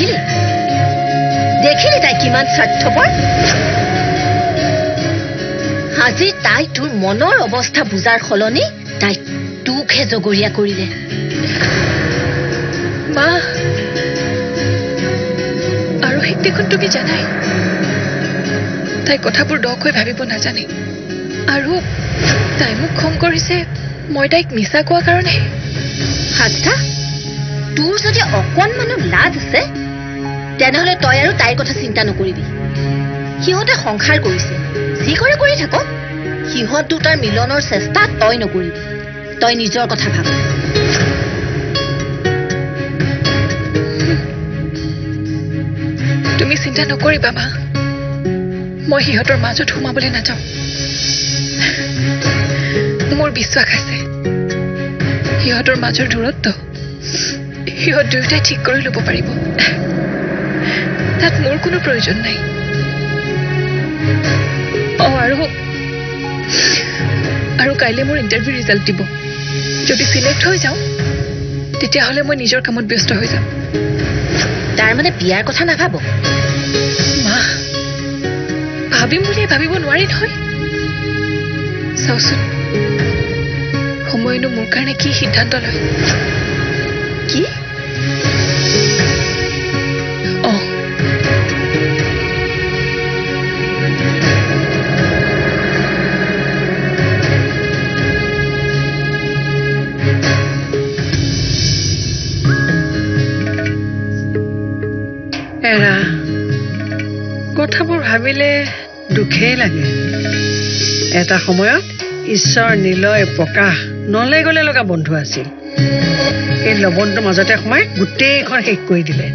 দেখিলি দেখিলি তাই কিমান স্বাৰ্থপৰ। আজি তাই তোৰ মনৰ অৱস্থা বুজাৰ সলনি তাই তোকহে জগৰীয়া কৰিলে। মা, আৰোহীক দেখোন তুমি জানাই, তাই কথাবোৰ দকৈ ভাবিব নাজানে। আৰু তাই মোক খং কৰিছে মই তাইক মিছা কোৱা কাৰণে। আচ্ছা, তোৰ যদি অকণমানো লাজ আছে তেনেহলে তই আৰু তাইৰ কথা চিন্তা নকৰিবি। সিহঁতে সংসাৰ কৰিছে, যি কৰে কৰি থাকক। সিহঁত দুটাৰ মিলনৰ চেষ্টা তই নকৰিবি, তই নিজৰ কথা ভাব। তুমি চিন্তা নকৰিবা মা, মই সিহঁতৰ মাজত সোমাবলৈ নাযাওঁ। মোৰ বিশ্বাস আছে সিহঁতৰ মাজৰ দূৰত্ব সিহঁত দুয়োটাই ঠিক কৰি ল'ব পাৰিব, তাত মোৰ কোনো প্ৰয়োজন নাই। অঁ, আৰু আৰু কাইলৈ মোৰ ইণ্টাৰভিউ ৰিজাল্ট দিব। যদি চিলেক্ট হৈ যাওঁ তেতিয়াহ'লে মই নিজৰ কামত ব্যস্ত হৈ যাম। তাৰমানে বিয়াৰ কথা নাভাব? মা, ভাবিম বুলিয়ে ভাবিব নোৱাৰি নহয়। চাওচোন সময়নো মোৰ কাৰণে কি সিদ্ধান্ত লয়। কি? অঁ, এৰা, কথাবোৰ ভাবিলে দুখেই লাগে। এটা সময়ত ঈশ্বৰ, নিলয়, প্ৰকাশ নলে গলে লগা বন্ধু আছিল। এই লৱণটোৰ মাজতে সোমাই গোটেইখন শেষ কৰি দিলে।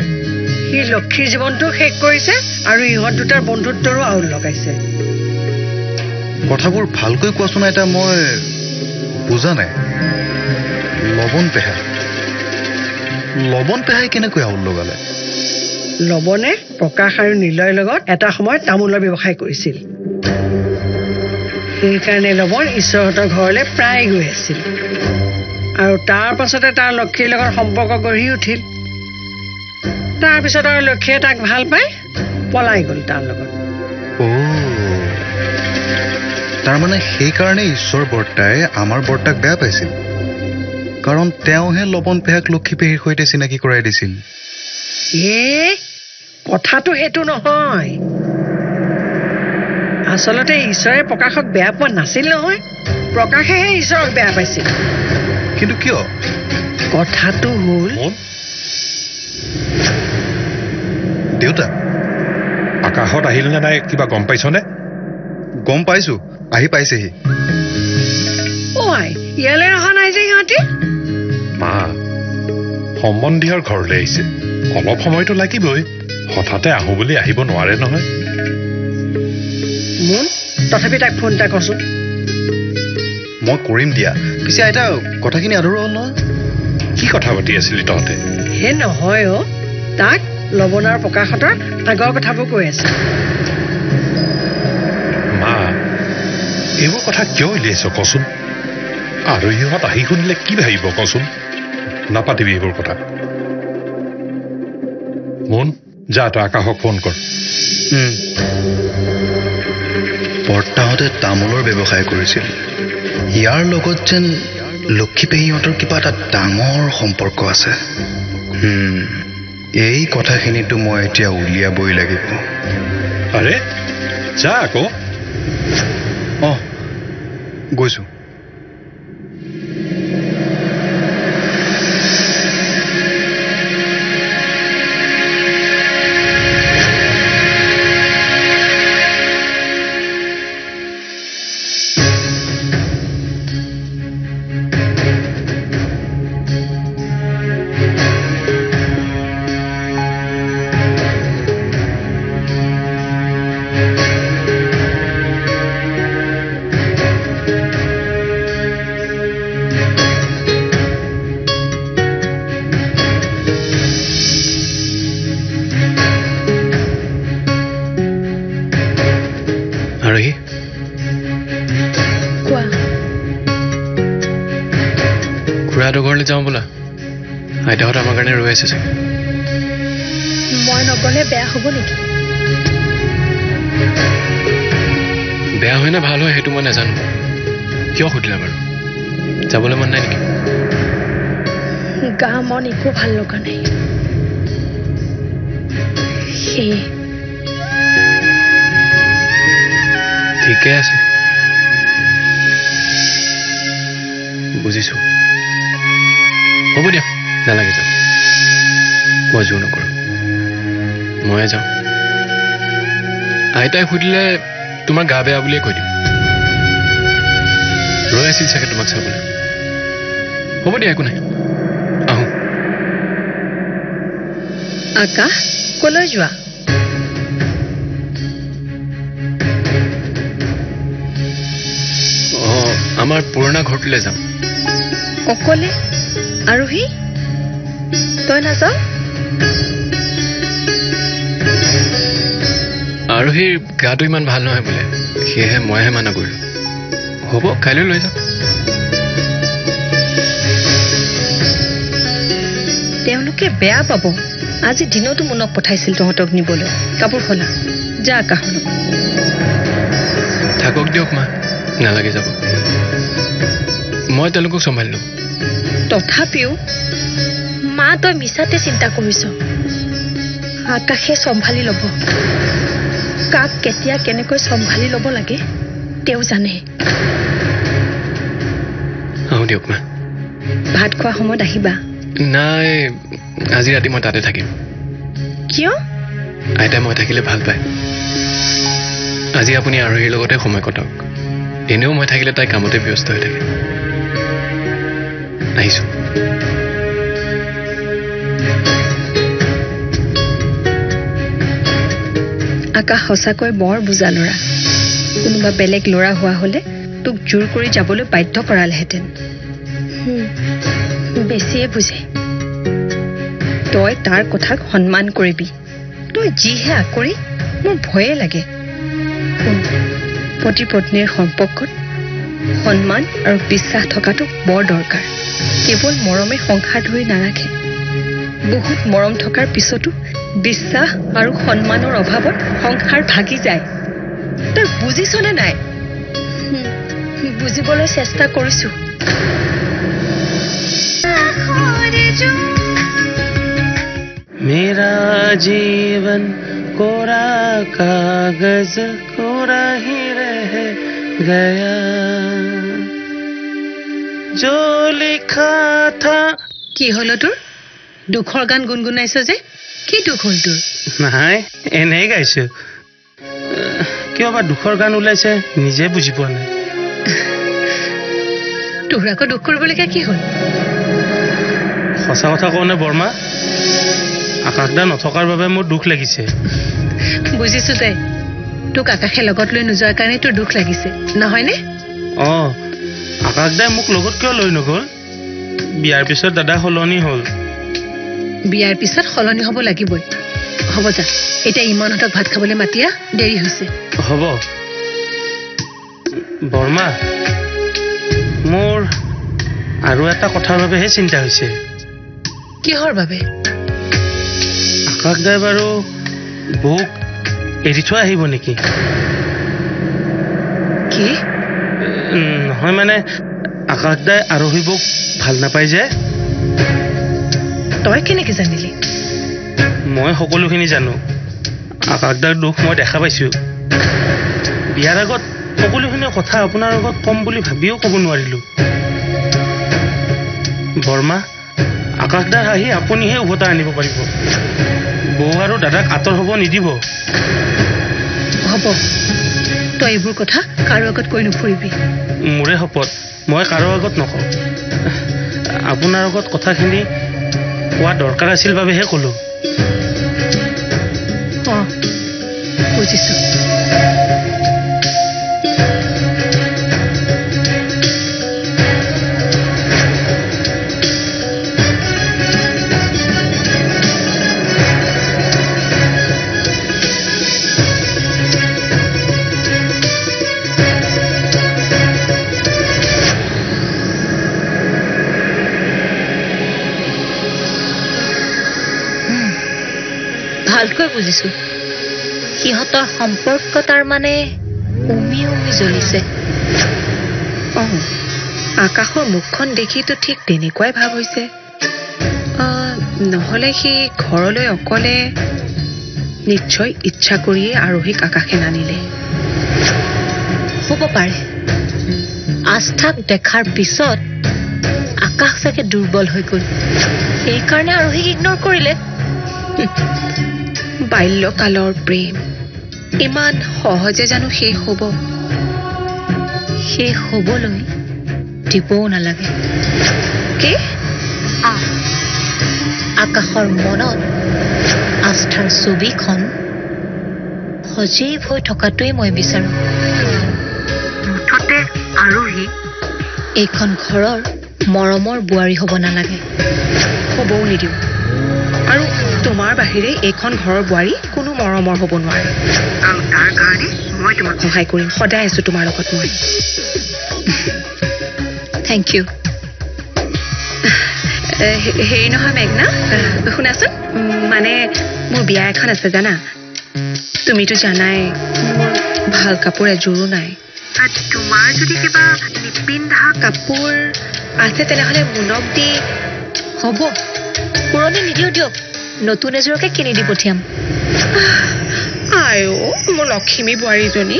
সি লক্ষীৰ জীৱনটো শেষ কৰিছে আৰু ইহঁত দুটাৰ বন্ধুত্বৰো আউল লগাইছে। কথাবোৰ ভালকৈ কোৱাচোন আইতা, মই বুজা নাই। লৱণ পেহাই, লৱণ পেহাই কেনেকৈ আউল লগালে? লৱণে প্ৰকাশ আৰু নিলয়ৰ লগত এটা সময়ত তামোলৰ ব্যৱসায় কৰিছিল। সেইকাৰণে লৱণ ঈশ্বৰহঁতৰ ঘৰলৈ প্ৰায় গৈ আছিল। আৰু তাৰ পাছতে তাৰ লক্ষীৰ লগত সম্পৰ্ক গঢ়ি উঠিল। তাৰপিছত আৰু লক্ষীয়ে তাক ভাল পাই পলাই গ'ল তাৰ লগত। তাৰমানে সেইকাৰণে ঈশ্বৰ বৰ্তাই আমাৰ বৰ্তাক বেয়া পাইছিল, কাৰণ তেওঁহে লৱণ পেহাক লক্ষী পেহীৰ সৈতে চিনাকি কৰাই দিছিল। এ কথাটো সেইটো নহয়। আচলতে ঈশ্বৰে প্ৰকাশক বেয়া পোৱা নাছিল নহয়, প্ৰকাশেহে ঈশ্বৰক বেয়া পাইছিল। কিন্তু কিয়? কথাটো হ'ল, দেউতা আকাশত আহিল নে নাই কিবা গম পাইছনে? গম পাইছো, আহি পাইছেহি। ঐ, ইয়ালৈ অহা নাই যে সিহঁতি? মা, সম্বন্ধীয়ৰ ঘৰলৈ আহিছে, অলপ সময়তো লাগিবই। হঠাতে আহো বুলি আহিব নোৱাৰে নহয়। মোন, তথাপি তাক ফোন এটা কৰচোন। মই কৰিম দিয়া। পিছে আইতা, কথাখিনি আধৰুৱা হ'ল নহয়। কি কথা পাতি আছিলি তহঁতে? হে নহয় অ, তাক লৱণাৰ প্ৰকাশহঁতৰ আগৰ কথাবোৰ কৈ আছে। মা, এইবোৰ কথা কিয় উলিয়াইছ কচোন? আৰু সিহঁত আহি শুনিলে কি ভাবিব কচোন? নাপাতিবি এইবোৰ কথা। মোন, যা তই আকাশক ফোন কৰ। বৰ্তাহঁতে তামোলৰ ব্যৱসায় কৰিছিল, ইয়াৰ লগত যেন লক্ষী পেহীহঁতৰ কিবা এটা ডাঙৰ সম্পৰ্ক আছে। এই কথাখিনিতো মই এতিয়া উলিয়াবই লাগিব। আৰে যা আকৌ। অঁ, গৈছো। খুৰাহঁতৰ ঘৰলৈ যাওঁ বোলা, আইতাহঁত আমাৰ কাৰণে ৰৈ আছে চাগে। মই নগলে বেয়া হ'ব নেকি? বেয়া হয় নে ভাল হয় সেইটো মই নাজানো। কিয় সুধিলা বাৰু? যাবলৈ মন নাই নেকি? গা মন একো ভাল লগা নাই, সেয়ে। ঠিকে আছে, বুজিছো। হ'ব দিয়া, নালাগে যাওঁ, মই জোৰ নকৰোঁ, ময়ে যাওঁ। আইতাই সুধিলে তোমাৰ গা বেয়া বুলিয়ে কৈ দিম। ৰৈ আছিল চাগে তোমাক চাবলৈ। হ'ব দিয়া, একো নাই, আহোঁ। আকাশ, কলৈ যোৱা? অঁ, আমাৰ পুৰণা ঘৰটোলৈ যাম। অকলে? আৰোহী, তই নাযাও? আৰোহীৰ গাটো ইমান ভাল নহয় বোলে, সেয়েহে মইহে মানা কৰিলোঁ। হ'ব, কাইলৈ লৈ যাম। তেওঁলোকে বেয়া পাব। আজি দিনতো মোনক পঠাইছিল তহঁতক নিবলৈ। কাপোৰ সলা, যা আকাশৰ লগত। থাকক দিয়ক মা, নালাগে যাব, মই তেওঁলোকক চম্ভালি ল'ম। তথাপিও মা, তই মিছাতে চিন্তা কৰিছ। আকাশে চম্ভালি ল'ব। কাক কেতিয়া কেনেকৈ চম্ভালি ল'ব লাগে তেওঁ জানে। আহোঁ দিয়ক মা। ভাত খোৱা সময়ত আহিবা। নাই, আজি ৰাতি মই তাতে থাকিম। কিয়? আইতাই মই থাকিলে ভাল পায়। আজি আপুনি আৰোহীৰ লগতে সময় কটাওক। এনেও মই থাকিলে তাই কামতে ব্যস্ত হৈ থাকে। আহিছোঁ। আকাশ সঁচাকৈ বৰ বুজা ল'ৰা। কোনোবা বেলেগ ল'ৰা হোৱা হ'লে তোক জোৰ কৰি যাবলৈ বাধ্য কৰালেহেঁতেন। বেছিয়ে বুজে। তই তাৰ কথাক সন্মান কৰিবি। তই যিহে আঁকৰি, মোৰ ভয়ে লাগে। পতি পত্নীৰ সম্পৰ্কত সন্মান আৰু বিশ্বাস থকাটো বৰ দৰকাৰ। কেৱল মৰমে সংসাৰ ধৰি নাৰাখে। বহুত মৰম থকাৰ পিছতো বিশ্বাস আৰু সন্মানৰ অভাৱত সংসাৰ ভাগি যায়। তই বুজিছনে নাই? বুজিবলৈ চেষ্টা কৰিছো। मेरा जीवन कोरा कागज कोरा ही रह गया, जो लिखा था। কি হল তোৰ? দুখৰ গান গুণগুণাইছ যে, কি দুখ হ'ল তোৰ? নাই, এনেই গাইছো। কিয় বা দুখৰ গান ওলাইছে নিজে বুজি পোৱা নাই। তোৰ আকৌ দুখ কৰিবলগীয়া কি হ'ল? সঁচা কথা কওঁনে বৰ্মা, আকাশদা নথকাৰ বাবে মোৰ দুখ লাগিছে। বুজিছো দে, তোক আকাশে লগত লৈ নোযোৱাৰ কাৰণে তোৰ দুখ লাগিছে নহয়নে? অঁ, আকাশদাই মোক লগত কিয় লৈ নগ'ল? বিয়াৰ পিছত দাদা সলনি হ'ল। বিয়াৰ পিছত সলনি হ'ব লাগিবই। হ'ব যা, এতিয়া ইমানহঁতক ভাত খাবলৈ মাতিয়া, দেৰি হৈছে। হ'ব বৰ্মা, মোৰ আৰু এটা কথাৰ বাবেহে চিন্তা হৈছে। কিহৰ বাবে? আকাশদাই বাৰু বৌক এৰি থৈ আহিব নেকি? কি? নহয় মানে, আকাশদাই আৰোহী বৌক ভাল নাপায় যে। তই কেনেকে জানিলি? মই সকলোখিনি জানো। আকাশদাৰ দুখ মই দেখা পাইছো। বিয়াৰ আগত সকলোখিনি কথা আপোনাৰ আগত ক'ম বুলি ভাবিও ক'ব নোৱাৰিলো। বৰ্মা, আকাশদাৰ হাঁহি আপুনিহে উভতাই আনিব পাৰিব। বৌ আৰু দাদাক আঁতৰ হ'ব নিদিব। হ'ব, তই এইবোৰ কথা কাৰো আগত কৈ নুফুৰিবি। মোৰে শপত, মই কাৰো আগত নকওঁ। আপোনাৰ আগত কথাখিনি কোৱা দৰকাৰ আছিল বাবেহে ক'লো। অঁ, বুজিছো। বুজিছো, সিহঁতৰ সম্পৰ্ক তাৰ মানে উমি উমি জ্বলিছে। অঁ, আকাশৰ মুখখন দেখিতো ঠিক তেনেকুৱাই ভাৱ হৈছে। নহ'লে সি ঘৰলৈ অকলে নিশ্চয় ইচ্ছা কৰিয়ে আৰোহীক আকাশে নানিলে। হ'ব পাৰে, আস্থাক দেখাৰ পিছত আকাশ চাগে দুৰ্বল হৈ গ'ল, সেইকাৰণে আৰোহীক ইগন'ৰ কৰিলে। বাল্যকালৰ প্ৰেম ইমান সহজে জানো শেষ হ'ব? শেষ হ'বলৈ দিবও নালাগে। কি? আকাশৰ মনত আস্থাৰ ছবিখন সজীৱ হৈ থকাটোৱেই মই বিচাৰোঁ। মুঠতে আৰোহী এইখন ঘৰৰ মৰমৰ বোৱাৰী হ'ব নালাগে। হ'বও নিদিওঁ। আৰু তোমাৰ বাহিৰে এইখন ঘৰৰ বোৱাৰী কোনো মৰমৰ হ'ব নোৱাৰে। আৰু তাৰ কাৰণে মই তোমাক সহায় কৰিম, সদায় আছো তোমাৰ লগত মই। Thank you. হেৰি নহয় মেঘনা, শুনাচোন, মানে মোৰ বিয়া এখন আছে জানা। তুমিতো জানাই মোৰ ভাল কাপোৰ এযোৰো নাই। তোমাৰ যদি কিবা নিপিন্ধা কাপোৰ আছে তেনেহ'লে মোনক দি হ'ব। পুৰণি নিদিওঁ দিয়ক, নতুন এযোৰকে কিনি দি পঠিয়াম। আই অ' মোৰ লখিমী বোৱাৰীজনী,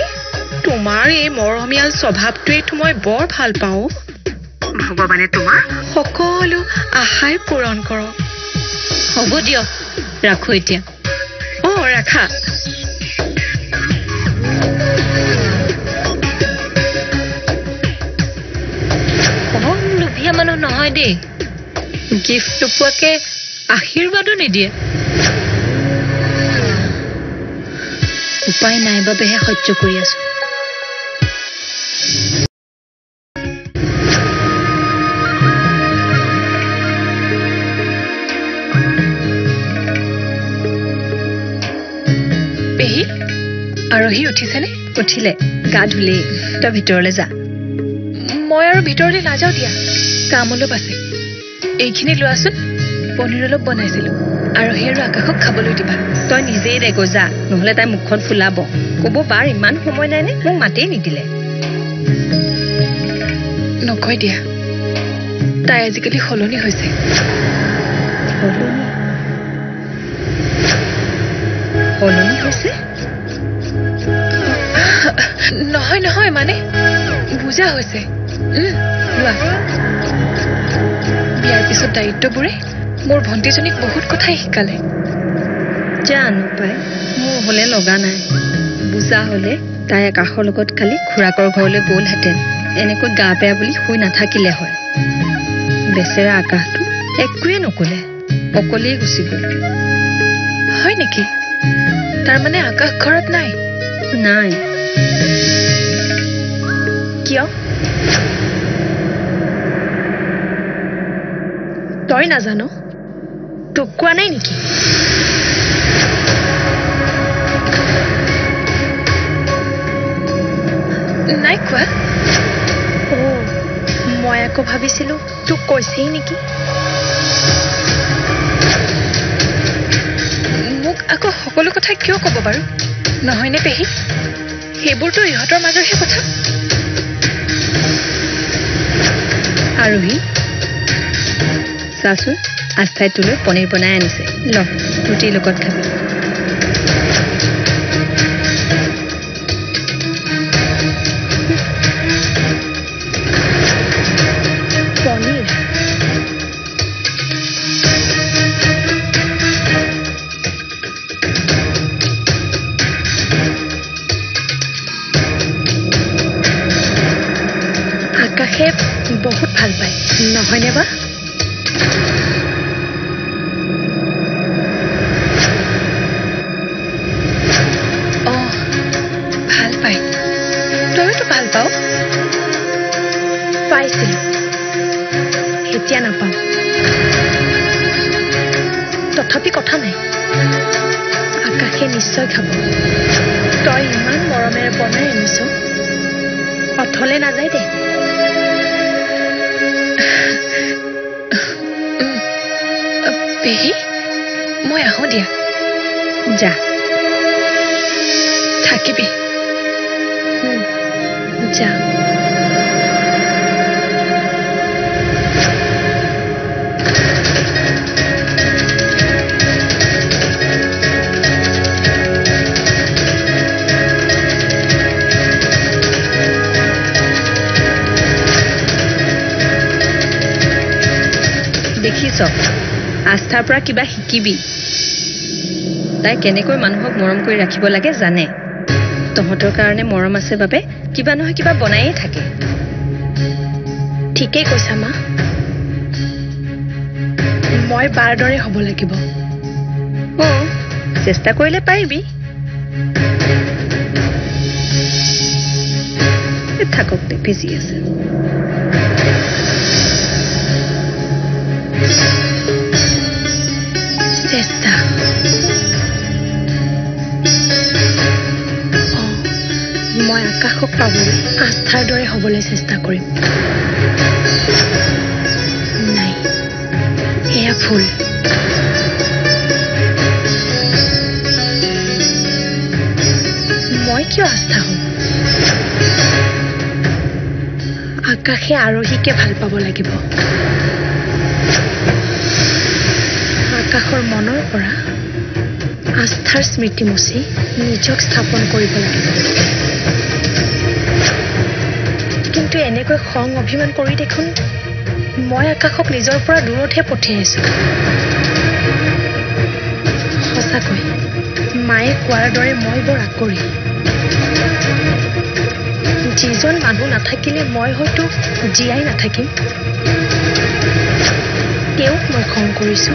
তোমাৰ এই মৰমীয়াল স্বভাৱটোৱেতো মই বৰ ভাল পাওঁ। ভগৱানে তোমাৰ সকলো আশাই পূৰণ কৰক। হ'ব দিয়ক, ৰাখো এতিয়া। অঁ, ৰাখা। কম লোভীয়া মানুহ নহয় দেই, গিফ্ট নোপোৱাকে আশীৰ্বাদো নিদিয়ে। উপায় নাই বাবেহে সহ্য কৰি আছো। পেহী, আৰোহী উঠিছেনে? উঠিলে, গা ধুলেই। তই ভিতৰলৈ যা। মই আৰু ভিতৰলৈ নাযাওঁ দিয়া, কাম অলপ আছে। এইখিনি লোৱাচোন, পনীৰ অলপ বনাইছিলো, আৰোহী আৰু আকাশক খাবলৈ দিবা। তই নিজেই দেগৈ যা, নহ'লে তাই মুখখন ফুলাব, ক'ব বাৰ ইমান সময় নাইনে, মোক মাতেই নিদিলে। নকয় দিয়া, তাই আজিকালি সলনি হৈছে। সলনি হৈছে? নহয় নহয়, মানে বুজা হৈছে। লোৱা, বিয়াৰ পিছত দায়িত্ববোৰে মোৰ ভণ্টিজনীক বহুত কথাই শিকালে। জানো পাই, মোৰ হ'লে লগা নাই। বুজা হ'লে তাই আকাশৰ লগত কালি খুৰাকৰ ঘৰলৈ গ'লহেঁতেন, এনেকৈ গা বেয়া বুলি শুই নাথাকিলে হয়। বেচেৰা আকাশটো একোৱে নক'লে, অকলেই গুচি গ'ল। হয় নেকি? তাৰমানে আকাশ ঘৰত নাই? নাই। কিয়? তই নাজানো? তোক কোৱা নাই নেকি? নাই কোৱা। অ', মই আকৌ ভাবিছিলো তোক কৈছেই নেকি। মোক আকৌ সকলো কথা কিয় ক'ব বাৰু, নহয়নে পেহী? সেইবোৰতো ইহঁতৰ মাজৰহে কথা। আৰোহী, চাচোন, আস্থাই তোলৈ পনীৰ বনাই আনিছে, ল ৰুটিৰ লগত খাবি। পনীৰ আকাশে বহুত ভাল পায় নহয়নে বা? অঁ, ভাল পায়। তইতো ভাল পাওঁ? পাইছিলো, এতিয়া নাপাওঁ। তথাপি কথা নাই, আকাশে নিশ্চয় খাব। তই ইমান মৰমেৰে বনাই আনিছ, অথলে নাযায় দে। পেহী, মই আহোঁ দিয়া। যা। থাকিবি। যা। দেখিছ, আস্থাৰ পৰা কিবা শিকিবি। তাই কেনেকৈ মানুহক মৰম কৰি ৰাখিব লাগে জানে। তহঁতৰ কাৰণে মৰম আছে বাবে কিবা নহয় কিবা বনায়ে থাকে। ঠিকেই কৈছা মা, মই বাৰ দৰে হ'ব লাগিব। অ, চেষ্টা কৰিলে পাৰিবি। থাকক দে, ভিজি আছে। চেষ্টা, মই আকাশক পাবলৈ আস্থাৰ দৰে হ'বলৈ চেষ্টা কৰিম। নাই, এয়া ভুল। মই কিয় আস্থা হ'ম? আকাশে আৰোহীকে ভাল পাব লাগিব। আকাশৰ মনৰ পৰা আস্থাৰ স্মৃতি মুচি নিজক স্থাপন কৰিব লাগিব। কিন্তু এনেকৈ খং অভিমান কৰি দেখোন মই আকাশক নিজৰ পৰা দূৰতহে পঠিয়াইছো। সঁচাকৈ মায়ে কোৱাৰ দৰে মই বৰ আকৰি। যিজন মানুহ নাথাকিলে মই হয়তো জীয়াই নাথাকিম, তেওঁক মই খং কৰিছো।